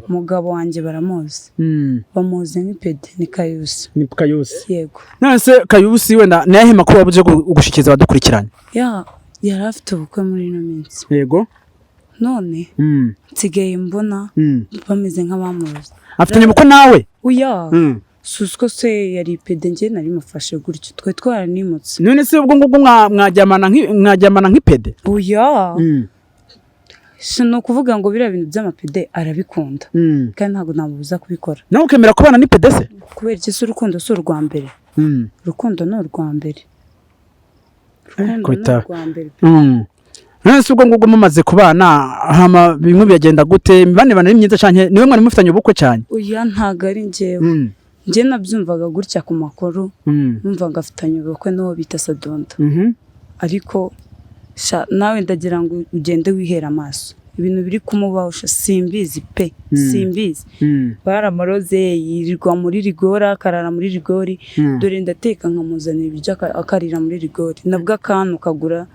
Umugabo wanjye baramuzi, bamuzi nk'ipede, ni Kayusi. Ni Kayusi? Yego. None se Kayusi, wenda ni ayahe makuru waba uje gushikiriza abadukurikiranye? Ya, yari afite ubukwe muri ino minsi. None nsigaye mbona bameze nk'abamuzi. Afitanye ubukwe nawe? Oya, susiko se yari ipede, njye nari mufashe gutyo, twe twaranimutse. None se ubwo ngubwo mwaryamana nk'ipede? Oya, si ni ukuvuga ngo biriya bintu by'amapede arabikunda, kandi ntabwo namubuza kubikora. Nawe ukemera kubana n'ipede se? Kubera iki se? Urukundo si urwa mbere? Urukundo ni urwa mbere, urukundo ni urwa mbere. None se ubwo ngubwo mumaze kubana, hama bimwe biragenda gute? Imibanire ari myiza canke niwe mwari mufitanye ubukwe cyane? Oya, ntabwo ari njyewe. Njye nabyumvaga gutya ku makuru, numvaga afitanye ubukwe n'uwo bita Sadonda. Ariko sha, nawe ndagira ngo ugende wihere amaso ibintu biri kumubaho. Sha, simbizi pe, simbizi. Baramuroze, yirirwa muri rigori, akarara muri rigori. Dore ndateka nkamuzanira ibiryo, akarira muri rigori, nabwo akantu kagura.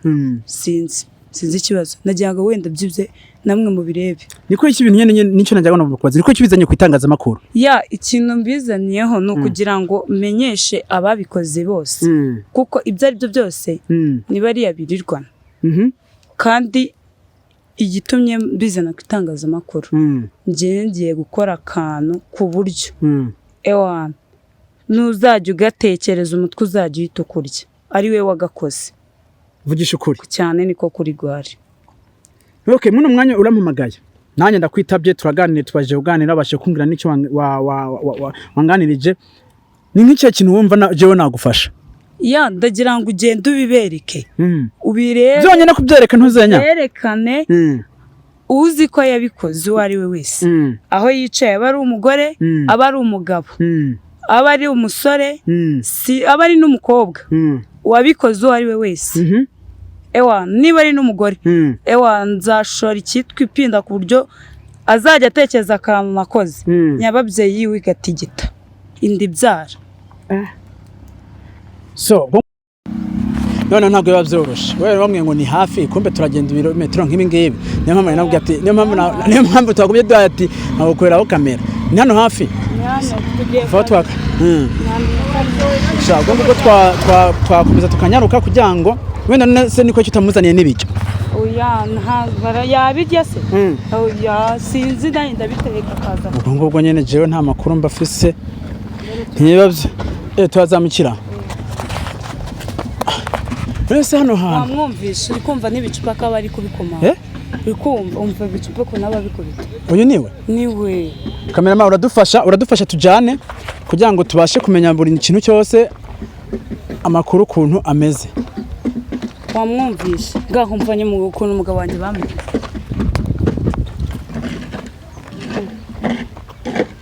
Sinzi ikibazo. Nagira ngo wenda byibye namwe mubirebe. Niko iki bintu nyene nicyo najyaga no kubaza, niko kibizanye ku itangazamakuru? Ya, ikintu mbizaniyeho ni ukugira ngo menyeshe ababikoze bose, kuko ibyo ari byo byose ni bariya birirwana. Kandi igitumye mbizana ku itangazamakuru, njyewe ngiye gukora akantu ku buryo ewana nuzajya ugatekereza, umutwe uzajya uhita ukurya ari we wagakoze. Vugisha ukuri. Cyane, niko kuri gwari. Okay, muno mwanya urampamagaye, nanjye ndakwitabye, turaganira, tubaje kuganira, babashe kumbwira n'icyo wanganirije. Ni nk'ikihe kintu wumva jewe nagufasha? Ya, ndagira ngo ugende ubibereke, ubirebe. Byonyine kubyereka ntuzenya. Berekane. Uzi ko yabikoze uwo ari we wese, aho yicaye, aba ari umugore, aba ari umugabo, aba ari umusore, si aba ari n'umukobwa, uwabikoze uwo ari we wese, ewa niba ari n'umugore, ewa nzashora icyitwa ipinda ku buryo azajya atekereza akantu nakoze, nyababyeyi yiwe igatigita inda ibyara. So none ntabwo biba byoroshe. Wewe bamwe ngo ni hafi, kumbe turagenda ibirometero nk'ibi ngibi. Niyo mpamvu nabwiye ati niyo mpamvu twagumye duhaye ati nkagukoreraho kamera, ni hano hafi vuba twaka. Sha, ubwo ngubwo twakomeza tukanyaruka kugira ngo wenda. None se niko tutamuzaniye n'ibiryo? Oya, yabirya se? Oya, sinzi, nanjye ndabitereka akaza. Ubwo ngubwo nyene jewe nta makuru mba afise, ntibiba byo turazamukira. None se hano hantu Wamwumvisha, uri kumva n'ibicupa ko aba ari kubikoma? Eh? Uri kumva, umva ibicupa ukuntu aba abikubita. Uyu niwe? Niwe. Cameraman, uradufasha tujane kugira ngo tubashe kumenya buri kintu cyose, amakuru ukuntu ameze. Wamwumvisha, ngaho mvanye mu ukuntu umugabo wanjye bamugeze.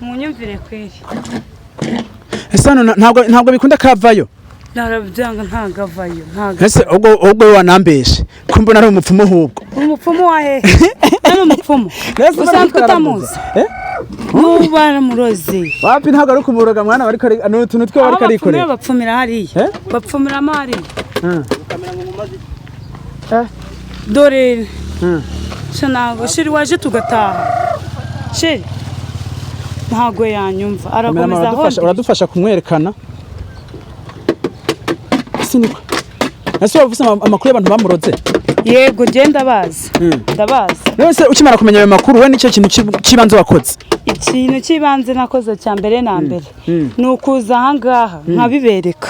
Munyumvire kweri. Ese hano ntabwo bikunda kavayo? Narabyanga, ntago avayo, ntago. Ese ubwo wanambeshe ko mbona ari umupfumu ahubwo? Umupfumu wa hehe? Ari umupfumu usanzwe utamuzi? Eh? N'ubu baramuroze. Wapi, ntabwo ari ukumuroga mwana, bariko ni utuntu twe Aho bariko bapfumira, arikorera. Bapfumira hariya. Eh? Bapfumiramo hariya. Eh. Dore sha, ntabwo chéri waje tugataha, chéri ntabwo yanyumva. Cameraman, Arakomeza uradufasha ahondi. Uradufasha kumwerekana. Ese niko, ese waba ufise amakuru y'abantu bamuroze? Yego, njye ndabazi, ndabazi. None se ukimara kumenya ayo makuru, we nicyo kintu cy'ibanze wakoze? Ikintu cy'ibanze nakoze cya mbere na mbere ni ukuza ahangaha nkabibereka,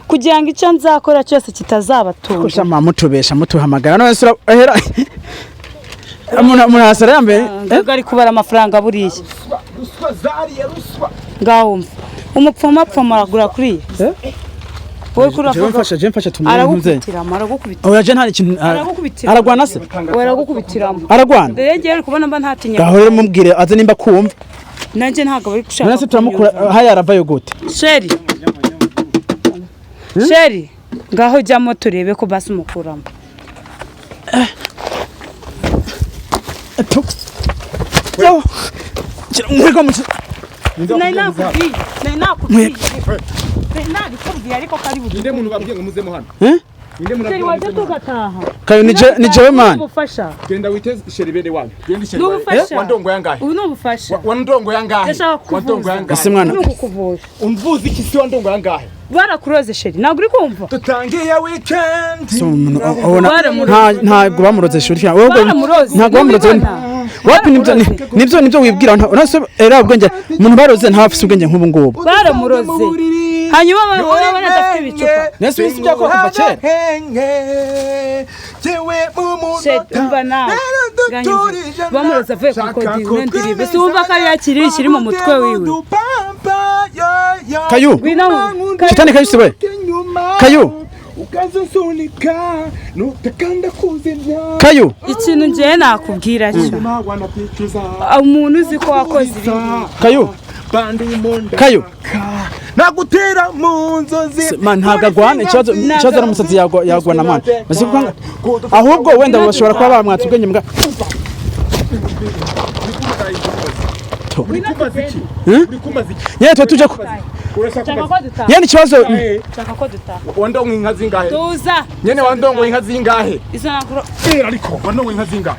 kugira ngo icyo nzakora cyose kitazabatunga. Kusha mutubesha, mutuhamagara, none se urahera umuntu arasara yambaye, eh? Ngaho ari kubara amafaranga buriya. Ruswa zariye ruswa. Ngaho wumva umupfumu apfumuragura kuriya. Eh? Wowe Jewe kuravuga. mfasha, jewe mfasha tumere ntuze. Aragukubitiramo, aragukubita. Oya, je nta kintu. Aragukubitiramo. Aragwana se? We, aragukubitiramo. Aragwana? Rero ngewe uri kubona mba ntatinya. Gaho rero mubwire aze nimba kumva. Nanjye ntabwo bari gushaka None se turamukura kunyumva. haya, aravayo gute? Chéri, chéri, ngaho jyamo turebe ko basi umukuramo. Tu. Yo. Nkwego mu Nari nakubwiye, nari nakubwiye, nari nabikubwiye, ariko kari buduhe. Ninde muntu babwiye ngo muzemo hano? Eh? Ninde muntu Sheri abwira wajya muze mwana? tugataha. Kayo ni jewe man. Ubufasha. Genda wite sheri bene wanyu. Genda sheri. Ni ubufasha. Wandongo yangahe? Ubu ni ubufasha. Wandongo yangahe? Ndashaka kukuvuza. Wandongo yangahe? Ese mwana Ni ukukuvura. Umvuze iki si wandongo yangahe? Barakuroze sheri, ntabwo uri kumva. Dutangiye weekend. Si umuntu ubona Baramuroze. ntabwo bamuroze shuri wowe Baramuroze. ntabwo bamuroze. Ntubibona? Wapi, nibyo nibyo wibwira nase era ubwenge umuntu baroze nta afise ubwenge nk'ubu ngubu. Baramuroze. Hanyuma urabona adafite ibicupa. Nese wisi byako kuva kera. Sheri umva nawe. Bamuroze avuye ku kodi n'indirimbo. Si wumva ko ari yakiri kiri mu mutwe wiwe. Kayu. Ngwino. Shitani Kayu siwe. Kayu. Ukazunsunika nutakanda kuzimya. Kayu. Ikintu ngewe nakubwira cyo. Umuntu uzi ko wakoze ibi. Kayu. Kayu. Nagutera mu nzozi. Man ntabwo agwana ikibazo ari umusazi yagwana man. Basi kuko ahubwo wenda bashobora kuba bamwatse ubwenge mbwa. Nyine tuba tuje ko nyene ikibazo. Nshaka ko dutaha. Wandongo inka zingahe? Tuza. Nyene wandongo inka zingahe? Izo nakuro. Ariko wandongo inka zingahe?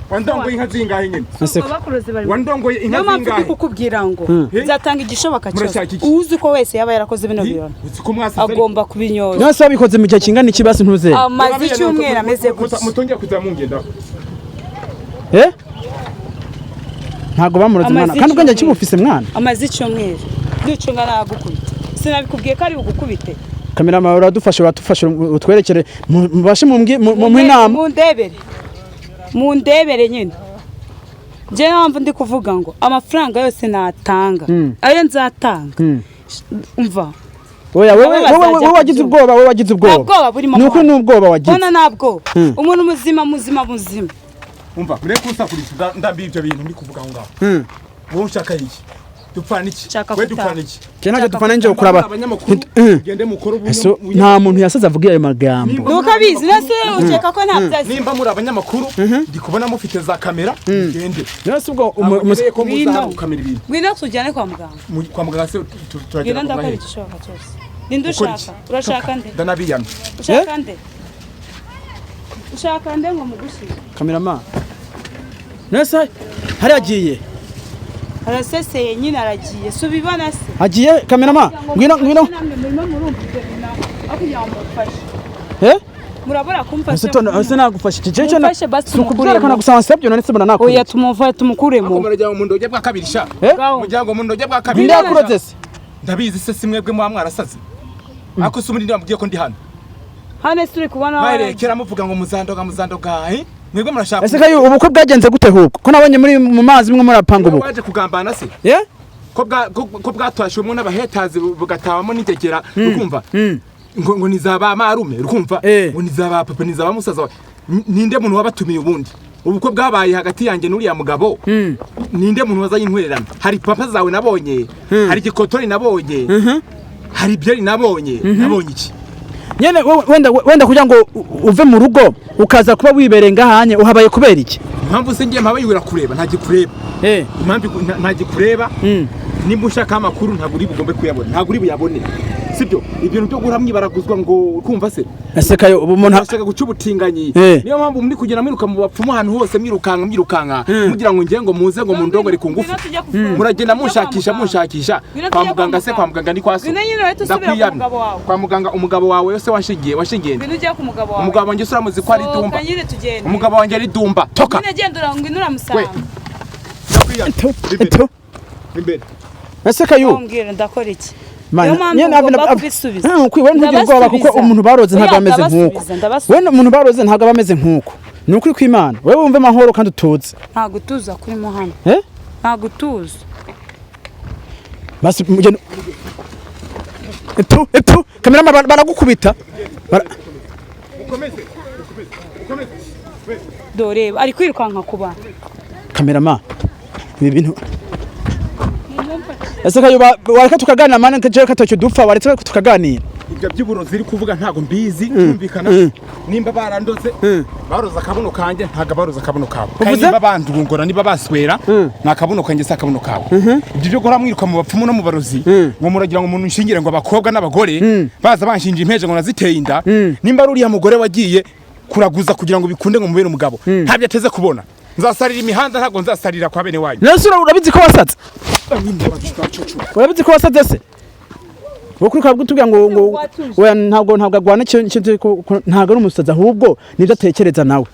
Wandongo inka zingahe nyene? Bakuroze bari. Wandongo inka Niyo mpamvu ndi zingahe? kukubwira ngo nzatanga igishoboka cyose. Murashaka iki? Uzi ko wese yaba yarakoze bino bintu Uzi ko mwasize agomba kubinyoza. None babikoze mu gihe kingana iki basi ntuze? Amaze icyumweru ameze gutya. Mutongera kuza mungendaho. Ntabwo bamuroze mwana kandi ubwenge kibufise mwana. Amaze icyumweru. Ducunga nagukubita. Sinabikubwiye ko ari bugukubite. Kamera uradufasha utwerekere mubashe mu inama. Mundebere. Mundebere nyine. Njye mpamvu ndi kuvuga ngo amafaranga yose natanga ayo nzatanga umva. Oya wewe wagize ubwoba, wewe wagize ubwoba. Ntabwoba burimo. Nuko nubwoba wagize. Bona ntabwo. Umuntu muzima muzima muzima. Umva mure kusakurisha ndambi ibyo bintu ndi kuvuga aho ngaho. Wowe ushaka iki? Dupfana iki? We dupfana iki? Cyane ntacyo dupfana nje kuraba. Gende mukoro ubu. Nta muntu yasaza avuga ayo magambo. Nuko abizi nase ukeka ko nta byazi. Nimba muri abanyamakuru ndi kubona mufite za kamera gende. Nase ubwo ko muzaha gukamera ibintu. Ngwino tujyane kwa muganga. Kwa muganga se turagera. Ngwino ndakora igishoboka cyose. Ninde ushaka? Urashaka nde? Ndanabiyamye. Ushaka nde? Ushaka nde ngo mugushire? Cameraman. Nase hari agiye. Araseseye nyine aragiye. Subibona se. Agiye cameraman. Ngwino ngwino. Murabura kumfasha. Ese nagufasha iki cyo nakubwira gusaba nsabyo none se mbona nakuri. Oya tumuva tumukuremo. Murajya mu ndoge bwa kabiri sha. Mujyango mu ndoge bwa kabiri. Ndakuroze se. Ndabizi se simwebwe mwa mwarasaze. Ako se muri ndamubwiye ko ndi hano. Hano turi kubona. Barekera muvuga ngo muzandoga muzandoga eh? Mwebwe murashaka. Ese kayo ubukwe bwagenze gute huko? Ko nabonye muri mu mazi mwe murapanga ubukwe. Waje kugambana se? Ko bwatwashwe n'abahetazi bugatawamo n'integera ukumva? Ngo nizaba marume ukumva? Ngo nizaba papa nizaba musaza. Ninde muntu wabatumiye ubundi? Ubukwe bwabaye hagati yanjye n'uriya mugabo. Ninde muntu wazanye intwererano? Hari papa zawe nabonye, hari igikotori nabonye, hari byeri nabonye, nabonye iki? Nyene wenda kugira ngo uve mu rugo ukaza kuba wibereye ngahanye uhabaye kubera iki? Impamvu se ngiye mpabaye urakureba ntagikureba. Impamvu ntagikureba nimba ushaka amakuru ntabwo uri bugombe kuyabona, ntabwo uri buyabone. Sibyo ibintu byo guhora mwibaraguzwa ngo kumva se? Ese kayo ubu umuntu ashaka guca ubutinganyi. Niyo mpamvu muri kugenda mwiruka mu bapfumu ahantu hose mwirukanka mwirukanka mugira ngo ngiye ngo muze ngo mundongore ku ngufu. Muragenda munshakisha munshakisha kwa muganga se kwa muganga ni kwa so. Kwa muganga umugabo wawe yose washingiye washingiye. Umugabo wanjye uramuzi ko ari dumba. Umugabo wanjye ari dumba. Toka. Imbere. Ese kayo umbwira ndakora iki? Nyene ubwoba kuko umuntu baroze ntabwo ameze nkuko. Wewe umuntu baroze ntabwo ameze nkuko. Ni ukuri kw'Imana. Wewe wumve amahoro kandi utuze. Nta gutuza kuri mo hano. Nta gutuza. Basi mugende. Etu kamera baragukubita. Ukomeze. Ukomeze. Dore ari kwirukanka kuba. Cameraman. Ibi bintu Ese kayo wareka tukaganira mane nkaje katacyo dupfa waretse tukaganira. Ibyo by'uburozi iri kuvuga ntago mbizi, tumvikana. Nimba barandoze, baroza akabuno kanjye, ntago baroza akabuno kawe. Kandi niba bandungora, niba baswera, ni akabuno kanjye, si akabuno kawe. Ibyo byo guhora mwiruka mu bapfumu no mu barozi, ngo muragira ngo umuntu nshingire, ngo abakobwa n'abagore baza banshinja impeje ngo naziteye inda. Nimba ari uriya mugore wagiye kuraguza kugira ngo bikunde ngo mubere umugabo, ntabyo ateze kubona. Nzasarira imihanda, ntabwo nzasarira kwa bene wanyu. Nese urabizi ko wasaze? Urabizi ko wasaze se? Wowe kuri tubwira ngo oya, ntabwo agwana icyo ntabwo ari umusazi, ahubwo nibyo atekereza nawe.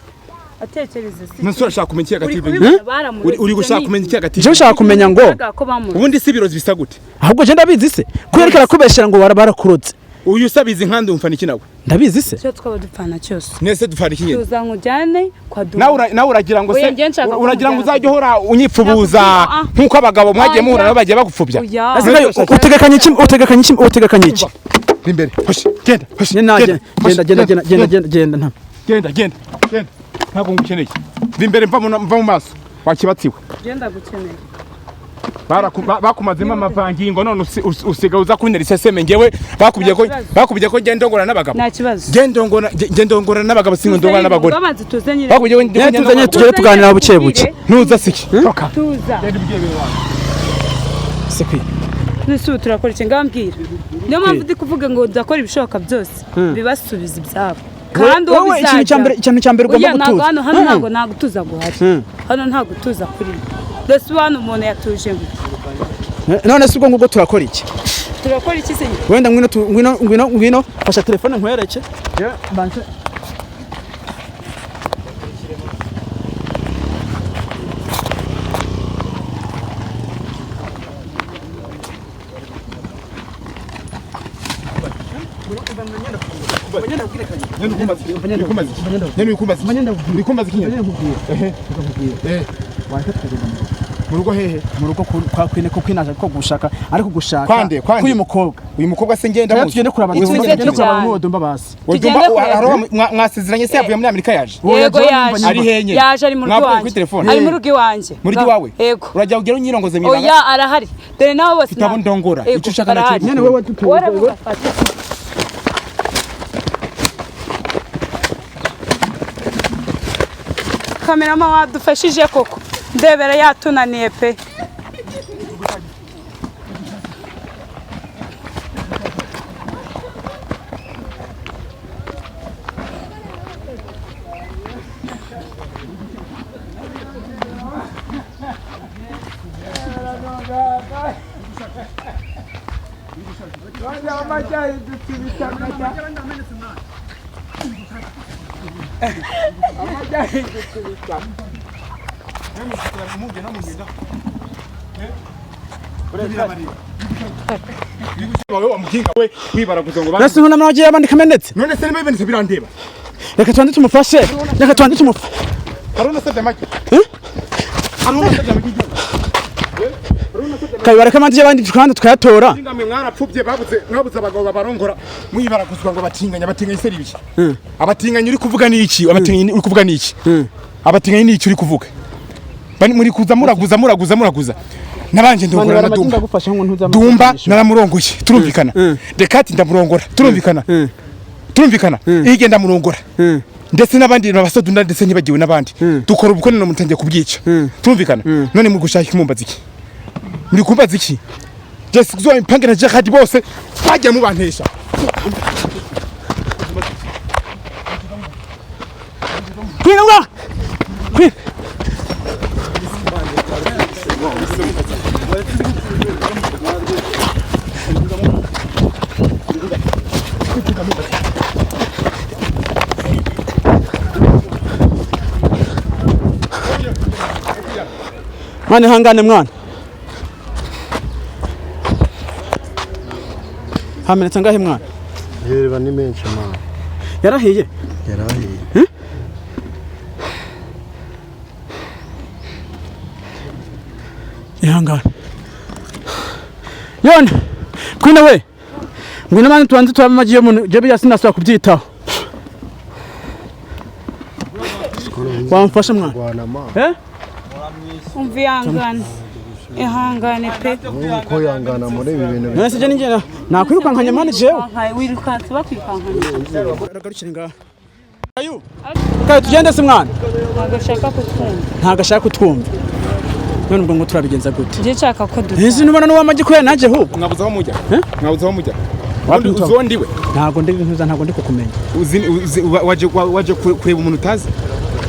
Atekereza si. Nese urashaka kumenya iki hagati? Uri gushaka kumenya iki hagati? Je ushaka kumenya ngo ubundi si ibirozi bisa gute? Ahubwo je ndabizi se. Kwereka arakubeshera ngo barakurotse. Uyu usabizi nkandi umfana iki nawe? Ndabizi se. Cyo twaba dupfana cyose. Nese dupfana iki nyine? Tuza nkujyane kwa Dumba. Nawe uragira ngo se uragira ngo uzajye uhora unyipfubuza nkuko abagabo mwagiye muhura nabo bagiye bagupfubya. Utegekanye iki? Utegekanye iki? Utegekanye iki? Imbere. Hoshi, genda. Hoshi. Genda genda genda genda genda genda nta. Genda genda. Genda. Ntabwo ngukeneye. Imbere mva mu maso. Wakibatsiwe. Genda gukeneye. Bakumazemo amavangingo none usiga uza kuntera iseseme. Ngewe bakubye ko ngenda ndongora n'abagabo. Nta kibazo. Ngenda ndongora n'abagabo, singo ndongora n'abagore. Bakubye ko tuzanye tugere tuganira buke buke. Ntuza siki. Toka. Tuza. Sikwi. Nese turakora iki ngambwira? Niyo mpamvu ndi kuvuga ngo ndakora ibishoboka byose bibasubiza ibyabo. Kandi wowe ikintu cya mbere ugomba gutuza. Hano ntago nagutuza guhari. Hano ntago tuza kuri. Ndetse hano umuntu yatujemo. None se ubwo ngubwo turakora iki? Turakora iki se? Wenda ngwino ngwino fasha telefone nkwereke. Banse. Mu rugo hehe? Mu rugo kwa kwine ko kwinaje ko gushaka ariko gushaka kwande kuyu mukobwa. Uyu mukobwa se ngenda muzi. Tugende kuraba mu Dumba basi. Mwasezeranye se yavuye muri Amerika yaje? Yego yaje. Ari henye. Yaje ari mu rugo iwanjye. Ari mu rugo iwanjye. Muri iwawe? Yego. Urajya ugera unyirongoze mwibanga? Oya arahari. Dore nawe bose. Kitabo ndongora. Icyo ushaka nacyo. Nyene wewe tutuwe. Kamerama wadufashije koko. Ndebera yatunaniye pe. Nasi nkuna mwagiye abandi kamenetse. None se niba ibintu birandeba. Reka twande tumufashe. Reka twande tumufashe. Haruna sabye make. Haruna sabye make. Kabara kamanje abandi twande tukayatora. Ngamwe mwarapfubye babuze mwabuze abagabo babarongora mwibaraguzwa ngo batinganya batinganya se ibiki. Abatinganya uri kuvuga ni iki? Abatinganya uri kuvuga ni iki? Abatinganya ni iki uri kuvuga? Bani muri kuza muraguza muraguza muraguza. Nabanje ndongora na Dumba. Dumba naramurongoye turumvikana. Dekati ndamurongora turumvikana. Turumvikana. Ige ndamurongora. Ndetse n'abandi babasodunda ndetse ntibagiwe n'abandi. Dukora ubukwe none mutangiye kubyica. Turumvikana. None muri gushaka imumbaza iki? Muri kumbaza iki? Jesse kuzo impange na Jihad bose bajya mubantesha. Kwina kwina. Mwana hangane mwana. Hamenetse ngahe mwana? Yereba ni menshi mwana. Yarahiye? Yarahiye. Ihangane. Yone. Kwina we. Ngwino mwana tubanze twamagiye mu je biya sinasaba kubyitaho. Wamfasha mwana. Eh? Umva ihangane. Ihangane pe. Uko yangana muri ibi bintu. None se je ninjye nakwirukankanya mani jewe? Wirukanse bakwirukankanya. Garukire ngaha. Ayu. Kayo tugende se mwana. Ntabwo ashaka kutwumva. Ntabwo ashaka kutwumva. None ubwo ngo turabigenza gute? Njye nshaka ko duta. Ese nubona n'uwamagi ko yanaje ahubwo. Mwabuze aho mujya? Mwabuze aho mujya? Wapi? Uzi uwo ndiwe? Ntabwo ndi ntuza, ntabwo ndi kukumenya. Uzi waje kureba umuntu utazi?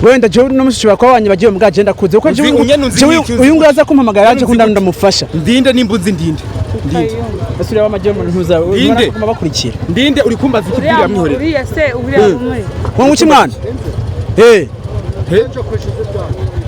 Wenda jewe no mushobora kuba wanyibagiwe mbwa agenda kuze kuko jewe uyu nguyu aza kumpamagara yaje kunda ndamufasha. Ndinde nimba unzi ndinde. Ndinde. Ese ureba amagi y'umuntu ntuza Ndinde. kuma bakurikira. Ndinde uri kumbaza iki bwira mwihorera. Uriya se uriya umwe. Wowe uki mwana? Eh.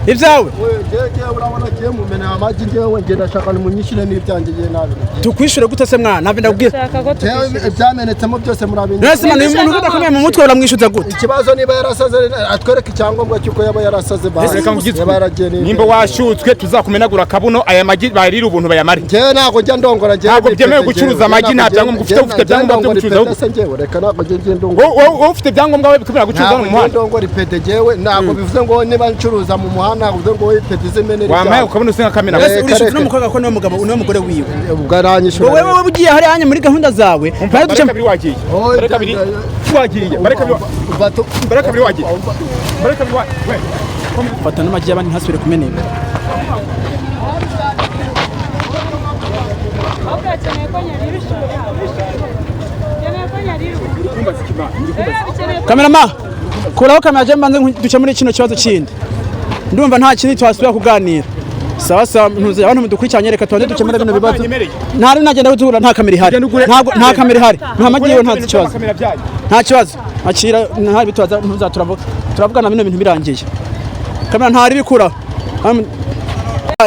Ibyawe? Wewe urabona kiye mumena amagi, njyewe ngenda shaka nimunyishyure n'ibyanjye ngiye nabi. Tukwishyure gute se mwana? Ntabwo ndakubwira. Shaka ko Jewe ibyamenetsemo byose murabinyishyura. None se mwana uyu muntu udakomeye mu mutwe uramwishyuza gute? Ikibazo niba yarasaze atwereke icyangombwa cy'uko yaba yarasaze Reka basi. nkubwize Yaba yaragiye n'ibyo. nimba washutswe tuzakumenagura akabuno, aya magi bayarira ubuntu bayamare. Njyewe ntabwo njya ndongora njyewe. Ntabwo byemewe gucuruza amagi, nta byangombwa ufite, ufite ibyangombwa byo gucuruza ahubwo. Se njyewe reka ntabwo njye njye ndongora. Wowe ufite ibyangombwa we bikwemera gucuruza Ntabwo mu njye muhanda. ndongora ipete njyewe, ntabwo bivuze ngo niba ncuruza mu muhanda ntabwo bivuze ngo wowe ipete izimenera. Wampaye ukabona usenga kamena. Ese Reka, urishyuza reka. uno mukobwa ko niwe mugabo niwe mugore wiwe. Ubwo aranyishyura. Wowe wowe ugiye hariya hanya muri gahunda zawe. Bari duce Bareka biri wagiye. Oh, Bareka biri wagiye. Bareka biri bareka biri wagiye. Bareka biri wagiye. We. Fata n'amagi y'abandi ntasubire kumeneka. Kumbaza iki mwana? Kamerama, kuraho kamera je mbanze duce muri kino kibazo kindi. Ndumva nta kindi twasubira kuganira. Sawa sawa ntuze abantu mudukurikiranye, reka tubanze dukemure bino bibazo. Ntari nagenda gutura nta kamera ihari. Ntabwo nta kamera ihari. Nta magi yewe nta kibazo. Nta kibazo. Akira nta bitubaza ntuza turavuga. Turavugana bino bintu birangiye. Kamera ntari bikura.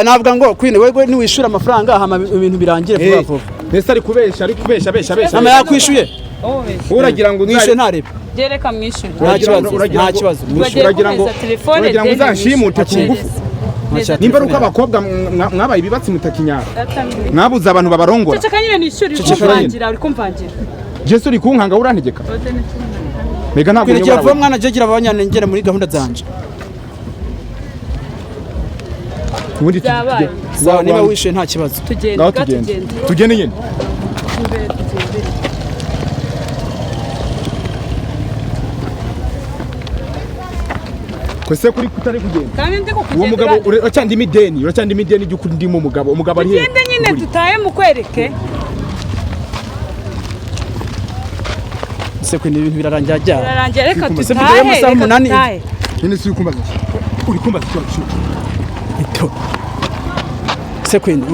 Navuga ngo Queen wewe niwishura amafaranga hama ibintu birangire vuba vuba. Mbese ari kubesha, ari kubesha besha besha. Mama yakwishuye. Uragira ngo Mwishuye ntarebe. Gereka mwishyure. Nta kibazo. Nta kibazo. Mwishyure. Uragira ngo uragira ngo uzanshimute ku ngufu. Nimba ari uko abakobwa mwabaye ibibatsi mutakinyara. Mwabuze abantu babarongora. Ceceka nyine nishyure, uri kumvangira, uri kumvangira. Jesu uri kunkanga urantegeka. Mega ntabwo Kwira unyobora. vuba mwana je gira abanyanengera muri gahunda zanje. Ubundi Byabaye. Sawa niba wishuye nta kibazo. Tugende, Ngaho tugende. tugende. Tugende nyine. Imbere tugende. Kwese kuri kutari kugenda. Kandi ndi Uwo kukugendera. mugabo uracyandimo ideni, uracyandimo ideni ry'ukuri ndimo umugabo. Umugabo ari hehe? Tugende nyine tutahe mukwereke. Se kwini ibintu birarangira ryari? Birarangira reka Se tutahe. mfite amasaha Reka umunani. tutahe. Nyine si uri kumbaza iki? Uri kumbaza iki wacu? Ito. Se kwini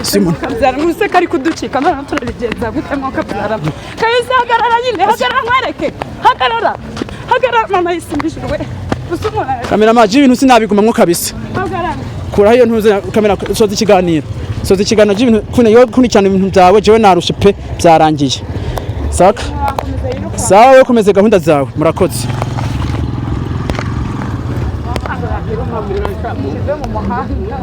Simon. Kabyara nuse kari kuducika none turabigenza gute mwuka kabyara. Kabisa hagarara nyine, hagarara nkwereke. Hagarara. Hagarara mama yisimbishijwe. Usumura. Kamera maji ibintu sinabigumamwo kabisa. Hagarara. Kuraho iyo ntuze kamera soza ikiganiro. Soza ikiganiro by'ibintu kune yo kurikirana ibintu byawe jewe narushe pe byarangiye. Saka. Sawa we komeze gahunda zawe murakoze. Kive mu muhanda.